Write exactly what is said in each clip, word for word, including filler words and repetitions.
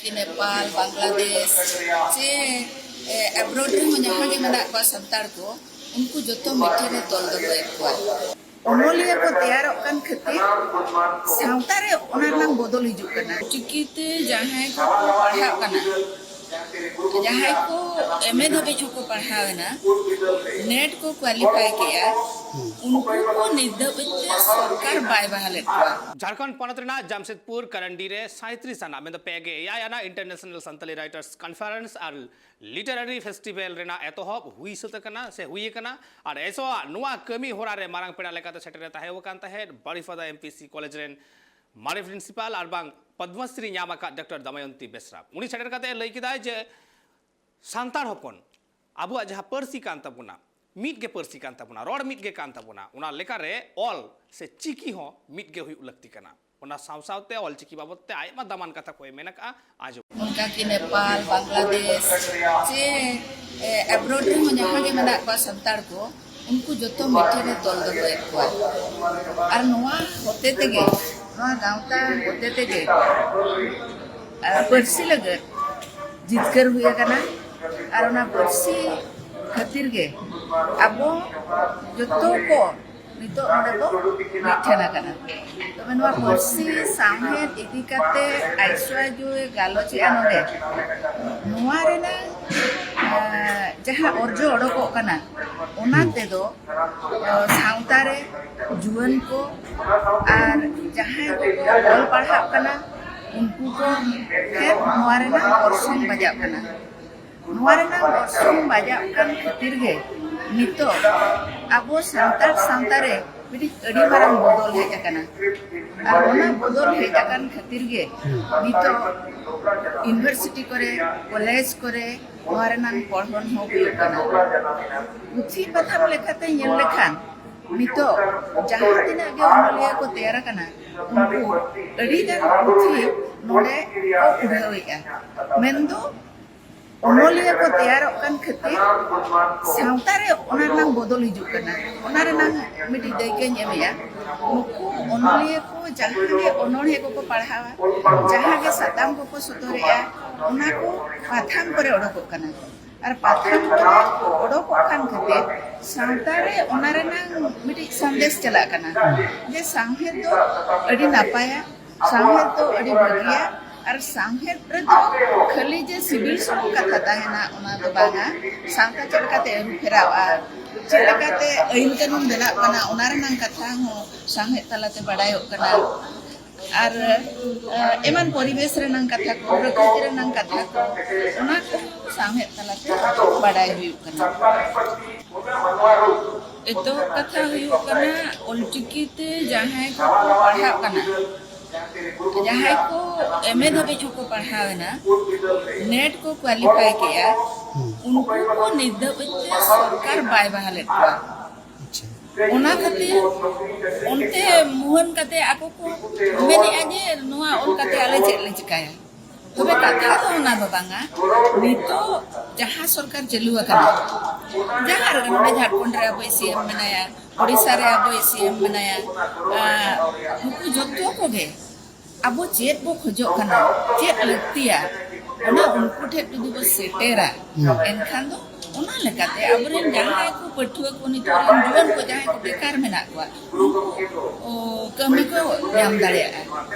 ᱱᱮᱯᱟᱞ, ᱵᱟᱝᱞᱟᱫᱮᱥ ᱥᱮ ᱮᱵᱨᱚᱰ ᱨᱮᱦᱚᱸ ᱡᱟᱦᱟᱸ ᱜᱮ ᱢᱮᱱᱟᱜ ᱠᱚᱣᱟ ᱥᱟᱱᱛᱟᱲ ᱠᱚ, ᱩᱱᱠᱩ ᱡᱚᱛᱚ ᱢᱤᱫ ᱴᱷᱮᱱᱮ ᱛᱚᱞ ᱫᱚᱦᱚᱭᱮᱫ ᱠᱚᱣᱟ᱾ ᱚᱱᱚᱞᱤᱭᱟᱹ ᱠᱚ ᱛᱮᱭᱟᱨᱚᱜ ᱠᱟᱱ ᱠᱷᱟᱹᱛᱤᱨ ᱥᱟᱶᱛᱟ ᱨᱮ ᱚᱱᱟ ᱨᱮᱱᱟᱜ ᱵᱚᱫᱚᱞ ᱦᱤᱡᱩᱜ ᱠᱟᱱᱟ᱾ ᱪᱤᱠᱤᱛᱮ ᱡᱟᱦᱟᱸᱭ ᱠᱚ ᱯᱟᱲᱦᱟᱜ ᱠᱟᱱᱟ, ᱡᱟᱦᱟᱸᱭ ᱠᱚ ᱮᱢ ᱮ ᱫᱷᱟᱹᱵᱤᱡ ᱦᱚᱸᱠᱚ ᱯᱟᱲᱦᱟᱣ ᱮᱱᱟ, ᱱᱮᱴ ᱠᱚ ᱠᱣᱟᱞᱤᱯᱷᱟᱭ ᱠᱮᱜᱼᱟ, ᱩᱱᱠᱩ ᱠᱚ ᱱᱤᱛ ᱫᱷᱟᱹᱵᱤᱡ ᱛᱮ ᱥᱚᱨᱠᱟᱨ ᱵᱟᱭ ᱵᱟᱦᱟᱞᱮᱫ ᱠᱚᱣᱟ᱾ ᱡᱷᱟᱲᱠᱷᱚᱸᱰ ᱯᱚᱱᱚᱛ ᱨᱮᱱᱟᱜ ᱡᱟᱢᱥᱮᱫᱽᱯᱩᱨ ᱠᱟᱨᱟᱱᱰᱤ ᱨᱮ ᱥᱟᱸᱭᱛᱨᱤᱥ ᱟᱱᱟᱜ, ᱢᱮᱱᱫᱚ ᱯᱮ ᱜᱮ ᱮᱭᱟᱭ ᱟᱱᱟᱜ ᱤᱱᱴᱟᱨᱱᱮᱥᱱᱟᱞ ᱥᱟᱱᱛᱟᱞᱤ ᱨᱟᱭᱴᱟᱨᱥ ᱠᱚᱱᱯᱷᱟᱨᱮᱱᱥ ᱟᱨ ᱞᱤᱴᱟᱨᱟᱨᱤ ᱯᱷᱮᱥᱴᱤᱵᱷᱮᱞ ᱨᱮᱱᱟᱜ ᱮᱛᱚᱦᱚᱵ ᱦᱩᱭ ᱥᱟᱹᱛ ᱟᱠᱟᱱᱟ ᱥᱮ ᱦᱩᱭ ᱟᱠᱟᱱᱟ᱾ ᱟᱨ ᱮᱥᱚ ᱟᱜ ᱱᱚᱣᱟ ᱠᱟᱹᱢᱤ ᱦᱚᱨᱟ ᱨᱮ ᱢᱟᱨᱟᱝ ᱯᱮᱲᱟ ᱞᱮᱠᱟᱛᱮ ᱥᱮᱴᱮᱨ ᱮ ᱛᱟᱦᱮᱸ ᱟᱠᱟᱱ ᱛᱟᱦᱮᱸᱫ ᱵᱟᱨᱤᱯᱟᱫᱟ ᱮᱢ ᱯᱤ ᱥᱤ ᱠᱚᱞᱮᱡᱽ ᱨᱮᱱ ᱢᱟᱨᱮ ᱯᱨᱤᱱᱥᱤᱯᱟᱞ ᱟᱨ ᱵᱟᱝ ᱯᱚᱫᱽᱢᱚᱥᱨᱤ ᱧᱟᱢ ᱟᱠᱟᱫ ᱰᱚᱠᱴᱚᱨ ᱫᱟᱢᱟᱭᱚᱱᱛᱤ ᱵᱮᱥᱨᱟ᱾ ᱩᱱᱤ ᱥᱮᱴᱮᱨ ᱠᱟᱛᱮ ᱞᱟᱹᱭ ᱠᱮᱫᱟᱭ ᱡᱮ ᱥᱟᱱᱛᱟᱲ ᱦᱚᱯᱚᱱ ᱟᱵᱚᱣᱟᱜ ᱡᱟᱦᱟᱸ ᱯᱟᱹᱨᱥᱤ ᱠᱟᱱ ᱛᱟᱵᱚᱱᱟ, ᱢᱤᱫ ᱜᱮ ᱯᱟᱹᱨᱥᱤ ᱠᱟᱱ ᱛᱟᱵᱚᱱᱟ, ᱨᱚᱲ ᱢᱤᱫ ᱜᱮ ᱠᱟᱱ ᱛᱟᱵᱚᱱᱟ, ᱚᱱᱟ ᱞᱮᱠᱟᱨᱮ ᱚᱞ ᱥᱮ ᱪᱤᱠᱤ ᱦᱚᱸ ᱢᱤᱫ ᱜᱮ ᱦᱩᱭᱩᱜ ᱞᱟᱹᱠᱛᱤ ᱠᱟᱱᱟ᱾ ᱚᱱᱟ ᱥᱟᱶ ᱥᱟᱶᱛᱮ ᱚᱞᱪᱤᱠᱤ ᱵᱟᱵᱚᱫ ᱛᱮ ᱟᱭᱢᱟ ᱫᱟᱢᱟᱱ ᱠᱟᱛᱷᱟ ᱠᱚᱭ ᱢᱮᱱ ᱟᱠᱟᱫᱼᱟ᱾ ᱟᱸᱡᱚᱢ᱾ ᱚᱱᱠᱟ ᱜᱮ ᱱᱮᱯᱟᱞ, ᱵᱟᱝᱞᱟᱫᱮᱥ ᱥᱮ ᱮᱵᱨᱚᱰ ᱨᱮᱦᱚᱸ ᱡᱟᱦᱟᱸ ᱜᱮ ᱢᱮᱱᱟᱜ ᱠᱚᱣᱟ ᱥᱟᱱᱛᱟᱲ ᱠᱚ, ᱩᱱᱠᱩ ᱡᱚᱛᱚ ᱢᱤᱫ ᱴᱷᱮᱱ ᱮ ᱛᱚᱞ ᱫᱚᱦᱚᱭᱮᱫ ᱠᱚᱣᱟ᱾ ᱟᱨ ᱱᱚᱣᱟ ᱦᱚᱛᱮ ᱛᱮᱜᱮ, ᱱᱚᱣᱟ ᱜᱟᱶᱛᱟ ᱦᱚᱛᱮ ᱛᱮᱜᱮ ᱟᱨ ᱯᱟᱹᱨᱥᱤ ᱞᱟᱹᱜᱤᱫ ᱡᱤᱛᱠᱟᱹᱨ ᱦᱩᱭ ᱟᱠᱟᱱᱟ᱾ ᱟᱨ ᱚᱱᱟ ᱯᱟᱹᱨᱥᱤ ᱠᱷᱟᱹᱛᱤᱨ ᱜᱮ ᱟᱵᱚ ᱡᱚᱛᱚ ᱠᱚ ᱱᱤᱛᱚᱜ ᱱᱚᱰᱮ ᱵᱚ ᱢᱤᱫ ᱴᱷᱮᱱ ᱟᱠᱟᱱᱟ᱾ ᱛᱚᱵᱮ ᱱᱚᱣᱟ ᱯᱟᱹᱨᱥᱤ ᱥᱟᱶᱦᱮᱫ ᱤᱫᱤ ᱠᱟᱛᱮ ᱟᱭᱥᱣᱟᱡᱩᱭ ᱜᱟᱞᱚᱪᱮᱜᱼᱟ ᱱᱚᱰᱮ, ᱱᱚᱣᱟ ᱨᱮᱱᱟᱜ ᱡᱟᱦᱟᱸ ᱚᱨᱡᱚ ᱚᱰᱚᱠᱚᱜ ᱠᱟᱱᱟ, ᱚᱱᱟ ᱛᱮᱫᱚ ᱥᱟᱶᱛᱟ ᱨᱮ ᱡᱩᱣᱟᱹᱱ ᱠᱚ ᱟᱨ ᱡᱟᱦᱟᱸᱭ ᱠᱚᱠᱚ ᱚᱞ ᱯᱟᱲᱦᱟᱜ ᱠᱟᱱᱟ, ᱩᱱᱠᱩ ᱠᱚ ᱴᱷᱮᱱ ᱱᱚᱣᱟ ᱨᱮᱱᱟᱜ ᱚᱨᱥᱚᱝ ᱵᱟᱡᱟᱜ ᱠᱟᱱᱟ᱾ ᱱᱚᱣᱟ ᱨᱮᱱᱟᱜ ᱚᱨᱥᱚᱝ ᱵᱟᱡᱟᱜ ᱠᱟᱱ ᱠᱷᱟᱹᱛᱤᱨ ᱜᱮ ᱱᱤᱛᱚᱜ ᱟᱵᱚ ᱥᱟᱱᱛᱟᱲ ᱥᱟᱶᱛᱟ ᱨᱮ ᱢᱤᱫᱴᱤᱡ ᱟᱹᱰᱤ ᱢᱟᱨᱟᱝ ᱵᱚᱫᱚᱞ ᱦᱮᱡ ᱟᱠᱟᱱᱟ᱾ ᱟᱨ ᱚᱱᱟ ᱵᱚᱫᱚᱞ ᱦᱮᱡ ᱟᱠᱟᱱ ᱠᱷᱟᱹᱛᱤᱨ ᱜᱮ ᱱᱤᱛᱚᱜ ᱤᱭᱩᱱᱤᱵᱷᱟᱨᱥᱤᱴᱤ ᱠᱚᱨᱮ, ᱠᱚᱞᱮᱡᱽ ᱠᱚᱨᱮ ᱱᱚᱣᱟ ᱨᱮᱱᱟᱜ ᱯᱚᱲᱦᱚᱱ ᱦᱚᱸ ᱦᱩᱭᱩᱜ ᱠᱟᱱᱟ᱾ ᱯᱩᱛᱷᱤ ᱯᱟᱛᱷᱟᱢ ᱞᱮᱠᱟᱛᱮ ᱧᱮᱞ ᱞᱮᱠᱷᱟᱱ ᱱᱤᱛᱚᱜ ᱡᱟᱦᱟᱸ ᱛᱤᱱᱟᱹᱜ ᱜᱮ ᱚᱱᱚᱞᱤᱭᱟᱹ ᱠᱚ ᱛᱮᱭᱟᱨ ᱟᱠᱟᱱᱟ, ᱩᱱᱠᱩ ᱟᱹᱰᱤ ᱜᱟᱱ ᱯᱩᱛᱷᱤ ᱱᱚᱰᱮ ᱠᱚ ᱩᱰᱷᱟᱹᱣᱮᱫᱼᱟ᱾ ᱢᱮᱱᱫᱚ ᱚᱱᱚᱞᱤᱭᱟᱹ ᱠᱚ ᱛᱮᱭᱟᱨᱚᱜ ᱠᱟᱱ ᱠᱷᱟᱹᱛᱤᱨ ᱥᱟᱶᱛᱟ ᱨᱮ ᱚᱱᱟ ᱨᱮᱱᱟᱝ ᱵᱚᱫᱚᱞ ᱦᱤᱡᱩᱜ ᱠᱟᱱᱟ᱾ ᱚᱱᱟ ᱨᱮᱱᱟᱝ ᱢᱤᱫᱴᱤᱡ ᱫᱟᱹᱭᱠᱟᱹᱧ ᱮᱢᱮᱜᱼᱟ᱾ ᱱᱩᱠᱩ ᱚᱱᱚᱞᱤᱭᱟᱹ ᱠᱚ ᱡᱟᱦᱟᱸ ᱜᱮ ᱚᱱᱚᱬᱦᱮ ᱠᱚᱠᱚ ᱯᱟᱲᱦᱟᱣᱟ, ᱡᱟᱦᱟᱸ ᱜᱮ ᱥᱟᱛᱟᱢ ᱠᱚᱠᱚ ᱥᱚᱫᱚᱨᱮᱜᱼᱟ, ᱚᱱᱟ ᱠᱚ ᱯᱟᱛᱷᱟᱢ ᱠᱚᱨᱮ ᱚᱰᱚᱠᱚᱜ ᱠᱟᱱᱟ᱾ ᱟᱨ ᱯᱟᱛᱷᱟᱢ ᱠᱚᱨᱮ ᱚᱰᱚᱠᱚᱜ ᱠᱟᱱ ᱠᱷᱟᱹᱛᱤᱨ ᱥᱟᱶᱛᱟ ᱨᱮ ᱚᱱᱟ ᱨᱮᱱᱟᱝ ᱢᱤᱫᱴᱤᱡ ᱥᱟᱸᱫᱮᱥ ᱪᱟᱞᱟᱜ ᱠᱟᱱᱟ ᱡᱮ ᱥᱟᱶᱦᱮᱫ ᱫᱚ ᱟᱹᱰᱤ ᱱᱟᱯᱟᱭᱟ, ᱥᱟᱶᱦᱮᱫ ᱫᱚ ᱟᱹᱰᱤ ᱵᱷᱟᱹᱜᱤᱭᱟ᱾ ᱟᱨ ᱥᱟᱶᱦᱮᱫ ᱨᱮᱫᱚ ᱠᱷᱟᱹᱞᱤ ᱡᱮ ᱥᱤᱵᱤᱞ ᱥᱩᱢᱩᱝ ᱠᱟᱛᱷᱟ ᱛᱟᱦᱮᱱᱟ, ᱚᱱᱟ ᱫᱚ ᱵᱟᱝᱟ᱾ ᱥᱟᱶᱛᱟ ᱪᱮᱫ ᱞᱮᱠᱟᱛᱮ ᱟᱹᱨᱩ ᱯᱷᱮᱨᱟᱣᱼᱟ, ᱪᱮᱫ ᱞᱮᱠᱟᱛᱮ ᱟᱹᱭᱤᱱ ᱠᱟᱹᱱᱩᱱ ᱵᱮᱱᱟᱜ ᱠᱟᱱᱟ, ᱚᱱᱟ ᱨᱮᱱᱟᱝ ᱠᱟᱛᱷᱟ ᱦᱚᱸ ᱥᱟᱶᱦᱮᱫ ᱛᱟᱞᱟᱛᱮ ᱵᱟᱰᱟᱭᱚᱜ ᱠᱟᱱᱟ᱾ ᱟᱨ ᱮᱢᱟᱱ ᱯᱚᱨᱤᱵᱮᱥ ᱨᱮᱱᱟᱝ ᱠᱟᱛᱷᱟ ᱠᱚ, ᱯᱨᱚᱠᱨᱤᱛᱤ ᱨᱮᱱᱟᱝ ᱠᱟᱛᱷᱟ ᱠᱚ, ᱚᱱᱟ ᱠᱚ ᱥᱟᱶᱦᱮᱫ ᱛᱟᱞᱟᱛᱮ ᱵᱟᱰᱟᱭ ᱦᱩᱭᱩᱜ ᱠᱟᱱᱟ᱾ ᱮᱛᱚᱦᱚᱵ ᱠᱟᱛᱷᱟ ᱦᱩᱭᱩᱜ ᱠᱟᱱᱟ, ᱚᱞᱪᱤᱠᱤ ᱛᱮ ᱡᱟᱦᱟᱸᱭ ᱠᱚ ᱯᱟᱲᱦᱟᱜ ᱠᱟᱱᱟ, ᱡᱟᱦᱟᱸᱭ ᱠᱚ ᱮᱢ ᱮ ᱫᱷᱟᱹᱵᱤᱡ ᱦᱚᱸᱠᱚ ᱯᱟᱲᱦᱟᱣ ᱮᱱᱟ, ᱱᱮᱴ ᱠᱚ ᱠᱣᱟᱞᱤᱯᱷᱟᱭ ᱠᱮᱜᱼᱟ, ᱩᱱᱠᱩ ᱠᱚ ᱱᱤᱛ ᱫᱷᱟᱹᱵᱤᱡ ᱛᱮ ᱥᱚᱨᱠᱟᱨ ᱵᱟᱭ ᱵᱟᱦᱟᱞᱮᱫ ᱠᱚᱣᱟ᱾ ᱚᱱᱟ ᱠᱷᱟᱹᱛᱤᱨ ᱚᱱᱛᱮ ᱢᱩᱦᱟᱹᱱ ᱠᱟᱛᱮ ᱟᱠᱚ ᱠᱚ ᱢᱮᱱᱮᱜᱼᱟ ᱡᱮ ᱱᱚᱣᱟ ᱚᱞ ᱠᱟᱛᱮ ᱟᱞᱮ ᱪᱮᱫ ᱞᱮ ᱪᱤᱠᱟᱹᱭᱟ? ᱛᱚᱵᱮ ᱠᱟᱛᱷᱟ ᱫᱚ ᱚᱱᱟ ᱫᱚ ᱵᱟᱝᱟ᱾ ᱱᱤᱛᱚᱜ ᱡᱟᱦᱟᱸ ᱥᱚᱨᱠᱟᱨ ᱪᱟᱹᱞᱩ ᱟᱠᱟᱱᱟ, ᱡᱟᱦᱟᱸ ᱨᱮ ᱱᱚᱰᱮ ᱡᱷᱟᱲᱠᱷᱚᱸᱰ ᱨᱮ ᱟᱵᱚᱭᱤᱡ ᱥᱤ ᱮᱢ ᱢᱮᱱᱟᱭᱟ, ᱳᱰᱤᱥᱟ ᱨᱮ ᱟᱵᱚᱭᱤᱡ ᱥᱤ ᱮᱢ ᱢᱮᱱᱟᱭᱟ, ᱟᱨ ᱱᱩᱠᱩ ᱡᱚᱛᱚ ᱠᱚᱜᱮ ᱟᱵᱚ ᱪᱮᱫ ᱵᱚ ᱠᱷᱚᱡᱚᱜ ᱠᱟᱱᱟ, ᱪᱮᱫ ᱞᱟᱹᱠᱛᱤᱭᱟ, ᱚᱱᱟ ᱩᱱᱠᱩ ᱴᱷᱮᱱ ᱡᱩᱫᱤ ᱵᱚ ᱥᱮᱴᱮᱨᱟ, ᱮᱱᱠᱷᱟᱱ ᱫᱚ ᱚᱱᱟ ᱞᱮᱠᱟᱛᱮ ᱟᱵᱚᱨᱮᱱ ᱡᱟᱦᱟᱸᱭ ᱠᱚ ᱯᱟᱹᱴᱷᱩᱣᱟᱹ ᱠᱚ, ᱱᱤᱛᱚᱜ ᱨᱮᱱ ᱡᱩᱣᱟᱹᱱ ᱠᱚ ᱡᱟᱦᱟᱸᱭ ᱠᱚ ᱵᱮᱠᱟᱨ ᱢᱮᱱᱟᱜ ᱠᱚᱣᱟ, ᱩᱱᱠᱩ, ᱚ, ᱠᱟᱹᱢᱤ ᱠᱚ ᱧᱟᱢ ᱫᱟᱲᱮᱭᱟᱜᱼᱟ᱾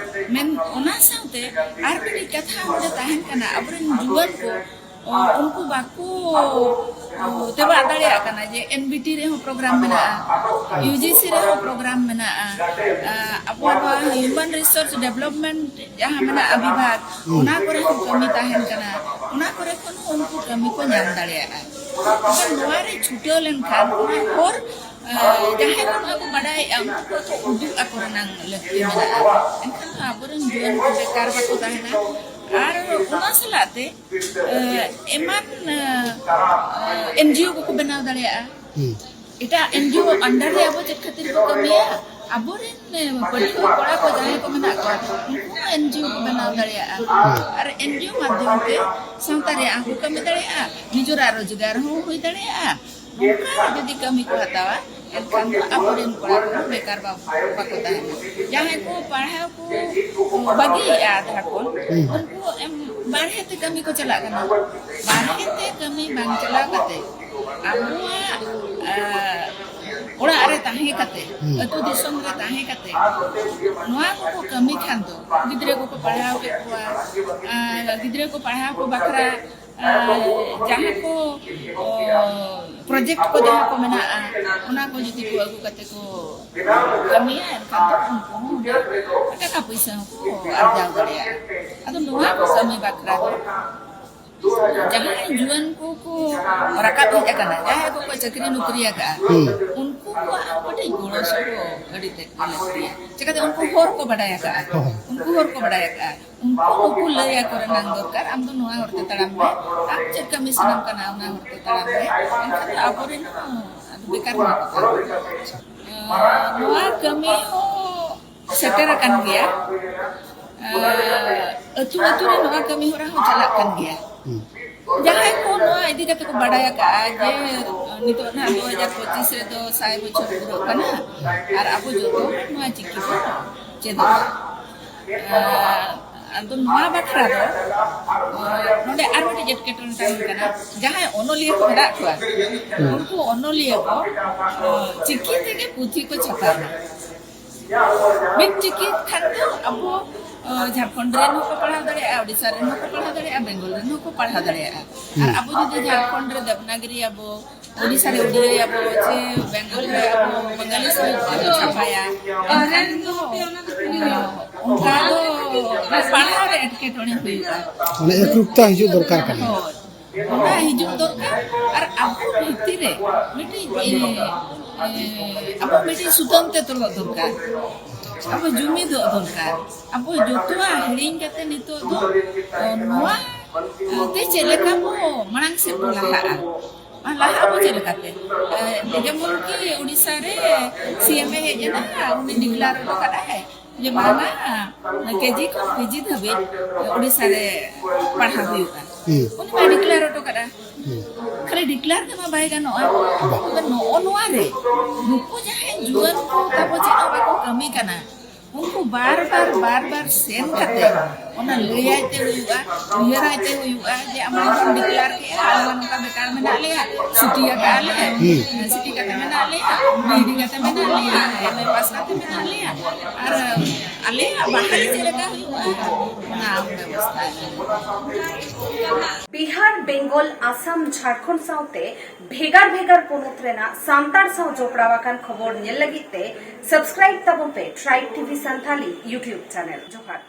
ᱢᱮᱱ, ᱚᱱᱟ ᱥᱟᱶᱛᱮ ᱟᱨ ᱢᱤᱫᱴᱤᱡ ᱠᱟᱛᱷᱟ ᱱᱚᱰᱮ ᱛᱟᱦᱮᱱ ᱠᱟᱱᱟ, ᱟᱵᱚᱨᱮᱱ ᱡᱩᱣᱟᱹᱱ ᱠᱚ, ᱚ, ᱩᱱᱠᱩ ᱵᱟᱠᱚ, ᱚ, ᱛᱮᱵᱟᱜ ᱫᱟᱲᱮᱭᱟᱜ ᱠᱟᱱᱟ ᱡᱮ ᱮᱱ ᱵᱤ ᱴᱤ ᱨᱮᱦᱚᱸ ᱯᱨᱳᱜᱨᱟᱢ ᱢᱮᱱᱟᱜᱼᱟ, ᱤᱭᱩ ᱡᱤ ᱥᱤ ᱨᱮᱦᱚᱸ ᱯᱨᱳᱜᱨᱟᱢ ᱢᱮᱱᱟᱜᱼᱟ, ᱟ, ᱟᱵᱚᱣᱟᱜ ᱱᱚᱣᱟ ᱦᱤᱭᱩᱢᱮᱱ ᱨᱤᱥᱳᱨᱥ ᱰᱮᱵᱷᱞᱚᱯᱢᱮᱱᱴ ᱡᱟᱦᱟᱸ ᱢᱮᱱᱟᱜᱼᱟ ᱵᱤᱵᱷᱟᱜᱽ, ᱚᱱᱟ ᱠᱚᱨᱮ ᱦᱚᱸ ᱠᱟᱹᱢᱤ ᱛᱟᱦᱮᱱ ᱠᱟᱱᱟ, ᱚᱱᱟ ᱠᱚᱨᱮ ᱠᱷᱚᱱ ᱦᱚᱸ ᱩᱱᱠᱩ ᱠᱟᱹᱢᱤ ᱠᱚ ᱧᱟᱢ ᱫᱟᱲᱮᱭᱟᱜᱼᱟ᱾ ᱮᱱᱠᱷᱟᱱ ᱱᱚᱣᱟ ᱨᱮ ᱪᱷᱩᱴᱟᱹᱣ ᱞᱮᱱᱠᱷᱟᱱ ᱚᱱᱟ ᱦᱚᱨ, ᱟ, ᱡᱟᱦᱟᱸᱭ ᱠᱚ ᱱᱚᱣᱟ ᱠᱚ ᱵᱟᱰᱟᱭᱮᱫᱼᱟ, ᱩᱱᱠᱩ ᱠᱚ ᱩᱫᱩᱜ ᱟᱠᱚ ᱨᱮᱱᱟᱜ ᱞᱟᱹᱠᱛᱤ ᱢᱮᱱᱟᱜᱼᱟ᱾ ᱮᱱᱠᱷᱟᱱ ᱫᱚ ᱟᱵᱚᱨᱮᱱ ᱡᱩᱣᱟᱹᱱ ᱠᱚ ᱵᱮᱠᱟᱨ ᱵᱟᱠᱚ ᱛᱟᱦᱮᱱᱟ᱾ ᱟᱨ ᱚᱱᱟ ᱥᱟᱞᱟᱜ ᱛᱮ, ᱟ, ᱮᱢᱟᱱ, ᱟ, ᱟ, ᱮᱱ ᱡᱤ ᱳ ᱠᱚᱠᱚ ᱵᱮᱱᱟᱣ ᱫᱟᱲᱮᱭᱟᱜᱼᱟ᱾ ᱮᱴᱟᱜ ᱮᱱ ᱡᱤ ᱳ under ᱨᱮ ᱟᱵᱚ ᱪᱮᱫ ᱠᱷᱟᱹᱛᱤᱨ ᱵᱚ ᱠᱟᱹᱢᱤᱭᱟ? ᱟᱵᱚᱨᱮᱱ ᱯᱟᱹᱴᱷᱩᱣᱟᱹ ᱠᱚᱲᱟ ᱠᱚ ᱡᱟᱦᱟᱸᱭ ᱠᱚ ᱢᱮᱱᱟᱜ ᱠᱚᱣᱟ, ᱩᱱᱠᱩ ᱦᱚᱸ ᱮᱱᱡᱤᱳ ᱠᱚ ᱵᱮᱱᱟᱣ ᱫᱟᱲᱮᱭᱟᱜᱼᱟ᱾ ᱟᱨ ᱮᱱᱡᱤᱳ ᱢᱟᱫᱽᱫᱷᱚᱢ ᱛᱮ ᱥᱟᱶᱛᱟ ᱨᱮᱭᱟᱜ ᱦᱚᱸᱠᱚ ᱠᱟᱹᱢᱤ ᱫᱟᱲᱮᱭᱟᱜᱼᱟ, ᱱᱤᱡᱮᱨᱟᱜ ᱨᱳᱡᱽᱜᱟᱨ ᱦᱚᱸ ᱦᱩᱭ ᱫᱟᱲᱮᱭᱟᱜᱼᱟ᱾ ᱱᱚᱝᱠᱟ ᱡᱩᱫᱤ ᱠᱟᱹᱢᱤ ᱠᱚ ᱦᱟᱛᱟᱣᱟ, ᱮᱱᱠᱷᱟᱱ ᱫᱚ ᱟᱵᱚᱨᱮᱱ ᱠᱚᱲᱟ ᱠᱚ ᱵᱮᱠᱟᱨ ᱵᱟᱠᱚ ᱛᱟᱦᱮᱱᱟ᱾ ᱡᱟᱦᱟᱸᱭ ᱠᱚ ᱯᱟᱲᱦᱟᱣ ᱠᱚ ᱵᱟᱹᱜᱤᱭᱮᱫᱼᱟ ᱡᱷᱟᱲᱠᱷᱚᱸᱰ, ᱩᱱᱠᱩ ᱮᱢ ᱵᱟᱨᱦᱮ ᱛᱮ ᱠᱟᱹᱢᱤ ᱠᱚ ᱪᱟᱞᱟᱜ ᱠᱟᱱᱟ᱾ ᱵᱟᱨᱦᱮ ᱛᱮ ᱠᱟᱹᱢᱤ ᱵᱟᱝ ᱪᱟᱞᱟᱣ ᱠᱟᱛᱮ ᱟᱵᱚᱣᱟᱜ, ᱟ, ᱚᱲᱟᱜ ᱨᱮ ᱛᱟᱦᱮᱸ ᱠᱟᱛᱮ, ᱟᱹᱛᱩ ᱫᱤᱥᱚᱢ ᱨᱮ ᱛᱟᱦᱮᱸ ᱠᱟᱛᱮ ᱱᱚᱣᱟ ᱠᱚᱠᱚ ᱠᱟᱹᱢᱤ ᱠᱷᱟᱱ ᱫᱚ, ᱜᱤᱫᱽᱨᱟᱹ ᱠᱚᱠᱚ ᱯᱟᱲᱦᱟᱣ ᱠᱮᱫ ᱠᱚᱣᱟ, ᱟ, ᱜᱤᱫᱽᱨᱟᱹ ᱠᱚ ᱯᱟᱲᱦᱟᱣ ᱠᱚ ᱵᱟᱠᱷᱨᱟ, ᱟ, ᱡᱟᱦᱟᱸ ᱠᱚ, ᱚ, ᱯᱨᱚᱡᱮᱠᱴ ᱠᱚ ᱡᱟᱦᱟᱸ ᱠᱚ ᱢᱮᱱᱟᱜᱼᱟ, ᱚᱱᱟ ᱠᱚ ᱡᱩᱫᱤ ᱠᱚ ᱟᱹᱜᱩ ᱠᱟᱛᱮ ᱠᱚ ᱠᱟᱹᱢᱤᱭᱟ, ᱮᱱᱠᱷᱟᱱ ᱫᱚ ᱩᱱᱠᱩ ᱦᱚᱸ ᱚᱸᱰᱮ ᱴᱟᱠᱟ ᱯᱩᱭᱥᱟᱹ ᱦᱚᱸᱠᱚ ᱟᱨᱡᱟᱣ ᱫᱟᱲᱮᱭᱟᱜᱼᱟ᱾ ᱟᱫᱚ ᱱᱚᱣᱟ ᱠᱚ ᱠᱟᱹᱢᱤ ᱵᱟᱠᱷᱨᱟ ᱫᱚ ᱡᱟᱦᱟᱸᱭ ᱡᱩᱣᱟᱹᱱ ᱠᱚᱠᱚ ᱨᱟᱠᱟᱵ ᱦᱮᱡ ᱟᱠᱟᱱᱟ, ᱡᱟᱦᱟᱸᱭ ᱠᱚᱠᱚ ᱪᱟᱹᱠᱨᱤ ᱱᱚᱠᱨᱤ ᱟᱠᱟᱫᱼᱟ, ᱩᱱᱠᱩ ᱠᱚᱣᱟᱜ ᱠᱟᱹᱴᱤᱡ ᱜᱚᱲᱚ ᱥᱚᱯᱚᱦᱚᱫ ᱟᱹᱰᱤ ᱛᱮᱫ ᱜᱮ ᱞᱟᱹᱠᱛᱤᱭᱟ᱾ ᱪᱤᱠᱟᱹᱛᱮ ᱩᱱᱠᱩ ᱦᱚᱨ ᱠᱚ ᱵᱟᱰᱟᱭ ᱟᱠᱟᱫᱼᱟ, ᱦᱳᱭ᱾ ᱩᱱᱠᱩ ᱦᱚᱨ ᱠᱚ ᱵᱟᱰᱟᱭ ᱟᱠᱟᱫᱼᱟ, ᱩᱱᱠᱩ ᱱᱩᱠᱩ ᱞᱟᱹᱭ ᱟᱠᱚ ᱨᱮᱱᱟᱜ ᱫᱚᱨᱠᱟᱨ, ᱟᱢ ᱫᱚ ᱱᱚᱣᱟ ᱦᱚᱨ ᱛᱮ ᱛᱟᱲᱟᱢ ᱢᱮ, ᱟᱢ ᱪᱮᱫ ᱠᱟᱹᱢᱤ ᱥᱟᱱᱟᱢ ᱠᱟᱱᱟ ᱚᱱᱟ ᱦᱚᱨ ᱛᱮ ᱛᱟᱲᱟᱢ ᱢᱮ, ᱮᱱᱠᱷᱟᱱ ᱫᱚ ᱟᱵᱚᱨᱮᱱ ᱦᱚᱸ ᱟᱫᱚ ᱵᱮᱠᱟᱨ ᱢᱟ ᱠᱚ ᱛᱟᱦᱮᱸ᱾ ᱱᱚᱣᱟ ᱠᱟᱹᱢᱤ ᱦᱚᱸ ᱥᱮᱴᱮᱨ ᱟᱠᱟᱱ ᱜᱮᱭᱟ᱾ ᱟᱹᱛᱩ ᱟᱹᱛᱩ ᱨᱮ ᱱᱚᱣᱟ ᱠᱟᱹᱢᱤ ᱦᱚᱨᱟ ᱦᱚᱸ ᱪᱟᱞᱟᱜ ᱠᱟᱱ ᱜᱮᱭᱟ᱾ ᱡᱟᱦᱟᱸᱭ ᱠᱚ ᱱᱚᱣᱟ ᱤᱫᱤ ᱠᱟᱛᱮ ᱠᱚ ᱵᱟᱰᱟᱭ ᱟᱠᱟᱫᱼᱟ ᱡᱮ ᱱᱤᱛᱚᱜ ᱱᱟᱦᱟᱜ ᱫᱩ ᱦᱟᱡᱟᱨ ᱯᱚᱸᱪᱤᱥ ᱨᱮᱫᱚ ᱥᱟᱭ ᱵᱚᱪᱷᱚᱨ ᱯᱩᱨᱟᱹᱜ ᱠᱟᱱᱟ, ᱟᱨ ᱟᱵᱚ ᱡᱚᱛᱚ ᱦᱚᱲ ᱱᱚᱣᱟ ᱪᱤᱠᱤ ᱵᱚ ᱪᱮᱫᱚᱜᱼᱟ᱾ ᱟᱨ ᱟᱫᱚ ᱱᱚᱣᱟ ᱵᱟᱠᱷᱨᱟ ᱫᱚ, ᱱᱚᱰᱮ ᱟᱨ ᱢᱤᱫᱴᱤᱡ ᱮᱴᱠᱮᱴᱚᱬᱮ ᱛᱟᱦᱮᱱ ᱠᱟᱱᱟ, ᱡᱟᱦᱟᱸᱭ ᱚᱱᱚᱞᱤᱭᱟᱹ ᱠᱚ ᱢᱮᱱᱟᱜ ᱠᱚᱣᱟ, ᱩᱱᱠᱩ ᱚᱱᱚᱞᱤᱭᱟᱹ ᱠᱚ ᱪᱤᱠᱤ ᱛᱮᱜᱮ ᱯᱩᱛᱷᱤ ᱠᱚ ᱪᱷᱟᱯᱟᱭᱟ᱾ ᱢᱤᱫ ᱪᱤᱠᱤ ᱠᱷᱟᱱ ᱫᱚ ᱟᱵᱚ, ᱡᱷᱟᱲᱠᱷᱚᱸᱰ ᱨᱮᱱ ᱦᱚᱸᱠᱚ ᱯᱟᱲᱦᱟᱣ ᱫᱟᱲᱮᱭᱟᱜᱼᱟ, ᱳᱰᱤᱥᱟ ᱨᱮᱱ ᱦᱚᱸᱠᱚ ᱯᱟᱲᱦᱟᱣ ᱫᱟᱲᱮᱭᱟᱜᱼᱟ, ᱵᱮᱝᱜᱚᱞ ᱨᱮᱱ ᱦᱚᱸᱠᱚ ᱯᱟᱲᱦᱟᱣ ᱫᱟᱲᱮᱭᱟᱜᱼᱟ᱾ ᱟᱨ ᱟᱵᱚ ᱡᱩᱫᱤ ᱡᱷᱟᱲᱠᱷᱚᱸᱰ ᱨᱮ ᱫᱮᱵᱽᱱᱟᱜᱤᱨᱤ ᱟᱵᱚ, ᱳᱰᱤᱥᱟ ᱨᱮ ᱩᱲᱤᱭᱟᱹ ᱟᱵᱚ, ᱪᱮ ᱵᱮᱝᱜᱚᱞ ᱨᱮ ᱟᱵᱚ ᱵᱟᱝᱜᱟᱞᱤ ᱥᱟᱦᱤᱛ ᱛᱮᱵᱚ ᱪᱷᱟᱯᱟᱭᱟ, ᱮᱱᱠᱷᱟᱱ ᱫᱚ, ᱚᱱᱠᱟ ᱫᱚ ᱯᱟᱲᱦᱟᱣ ᱨᱮ ᱮᱴᱠᱮᱴᱚᱬᱮ ᱦᱩᱭᱩᱜᱼᱟ᱾ ᱢᱟᱱᱮ ᱮᱠᱨᱩᱯᱛᱟ ᱦᱤᱡᱩᱜ ᱫᱚᱨᱠᱟᱨ ᱠᱟᱱᱟ᱾ ᱦᱳᱭ, ᱚᱱᱟ ᱦᱤᱡᱩᱜ ᱫᱚᱨᱠᱟᱨ᱾ ᱟᱨ ᱟᱵᱚ ᱵᱷᱤᱛᱤᱨ ᱨᱮ ᱢᱤᱫᱴᱤᱡ, ᱮ, ᱮ, ᱟᱵᱚ ᱢᱤᱫᱴᱤᱡ ᱥᱩᱛᱟᱹᱢ ᱛᱮ ᱛᱚᱞᱚᱜ ᱫᱚᱨᱠᱟᱨ᱾ ᱟᱵᱚ ᱡᱩᱢᱤᱫᱚᱜ ᱫᱚᱨᱠᱟᱨ᱾ ᱟᱵᱚ ᱡᱚᱛᱚᱣᱟᱜ ᱦᱤᱲᱤᱧ ᱠᱟᱛᱮ ᱱᱤᱛᱚᱜ ᱫᱚ, ᱮ, ᱱᱚᱣᱟ ᱛᱮ ᱪᱮᱫ ᱞᱮᱠᱟ ᱵᱚ ᱢᱟᱲᱟᱝ ᱥᱮᱫ ᱵᱚ ᱞᱟᱦᱟᱜᱼᱟ? ᱞᱟᱦᱟ ᱟᱵᱚ ᱪᱮᱫ ᱞᱮᱠᱟᱛᱮ? ᱮ, ᱡᱮᱢᱚᱱ ᱠᱤ ᱩᱲᱤᱥᱥᱟ ᱨᱮ ᱥᱤ ᱮᱢ ᱮ ᱦᱮᱡ ᱮᱱᱟ, ᱩᱱᱤ ᱰᱤᱠᱞᱟᱨ ᱦᱚᱴᱚ ᱠᱟᱫᱟᱭ ᱡᱮ ᱵᱟᱝᱟ, ᱠᱮ ᱡᱤ ᱠᱷᱚᱱ ᱯᱤ ᱡᱤ ᱫᱷᱟᱹᱵᱤᱡ ᱩᱲᱤᱥᱥᱟ ᱨᱮ ᱯᱟᱲᱦᱟᱣ ᱦᱩᱭᱩᱜᱼᱟ᱾ ᱦᱩᱸ᱾ ᱩᱱᱤ ᱢᱟ ᱰᱤᱠᱞᱟᱨ ᱦᱚᱴᱚ ᱠᱟᱫᱟ᱾ ᱦᱩᱸ᱾ ᱠᱷᱟᱹᱞᱤ ᱰᱤᱠᱞᱟᱨ ᱛᱮᱢᱟ ᱵᱟᱭ ᱜᱟᱱᱚᱜᱼᱟ᱾ ᱵᱟ᱾ ᱛᱚᱵᱮ ᱱᱚᱜᱼᱚ ᱱᱚᱣᱟ ᱨᱮ ᱱᱩᱠᱩ ᱡᱟᱦᱟᱸᱭ ᱡᱩᱣᱟᱹᱱ ᱠᱚ ᱛᱟᱵᱚ ᱪᱮᱫ ᱦᱚᱸ ᱵᱟᱠᱚ ᱠᱟᱹᱢᱤ ᱠᱟᱱᱟ, ᱩᱱᱠᱩ ᱵᱟᱨ ᱵᱟᱨ, ᱵᱟᱨ ᱵᱟᱨ ᱥᱮᱱ ᱠᱟᱛᱮ ᱚᱱᱟ ᱞᱟᱹᱭᱟᱭ ᱛᱮ ᱦᱩᱭᱩᱜᱼᱟ, ᱩᱭᱦᱟᱹᱨᱟᱭ ᱛᱮ ᱦᱩᱭᱩᱜᱼᱟ ᱡᱮ ᱟᱢ ᱱᱚᱝᱠᱟᱢ ᱰᱤᱠᱞᱟᱨ ᱠᱮᱜᱼᱟ, ᱟᱞᱮ ᱢᱟ ᱱᱚᱝᱠᱟ ᱵᱮᱠᱟᱨ ᱢᱮᱱᱟᱜ ᱞᱮᱭᱟ, ᱥᱤᱴᱤ ᱟᱠᱟᱫ ᱞᱮ, ᱦᱩᱸ᱾ ᱥᱤᱴᱤ ᱠᱟᱛᱮ ᱢᱮᱱᱟᱜ ᱞᱮᱭᱟ, ᱵᱤ ᱰᱤ ᱠᱟᱛᱮ ᱢᱮᱱᱟᱜ ᱞᱮᱭᱟ, ᱮᱢ ᱮ ᱯᱟᱥ ᱠᱟᱛᱮ ᱢᱮᱱᱟᱜ ᱞᱮᱭᱟ, ᱟᱨ ᱟᱞᱮᱭᱟᱜ ᱵᱟᱦᱨᱮ ᱪᱮᱫ ᱞᱮᱠᱟ ᱦᱩᱭᱩᱜᱼᱟ, ᱚᱱᱟ ᱵᱮᱵᱚᱥᱛᱷᱟ᱾ ᱵᱤᱦᱟᱨ, ᱵᱮᱝᱜᱚᱞ, ᱟᱥᱟᱢ, ᱡᱷᱟᱲᱠᱷᱚᱸᱰ ᱥᱟᱶᱛᱮ ᱵᱷᱮᱜᱟᱨ ᱵᱷᱮᱜᱟᱨ ᱯᱚᱱᱚᱛ ᱨᱮᱱᱟᱜ ᱥᱟᱱᱛᱟᱲ ᱥᱟᱶ ᱡᱚᱯᱲᱟᱣ ᱟᱠᱟᱱ ᱠᱷᱚᱵᱚᱨ ᱧᱮᱞ ᱞᱟᱹᱜᱤᱫ ᱛᱮ subscribe ᱛᱟᱵᱚᱱ ᱯᱮ Tribe T V Santali YouTube channel᱾ ᱡᱚᱦᱟᱨ᱾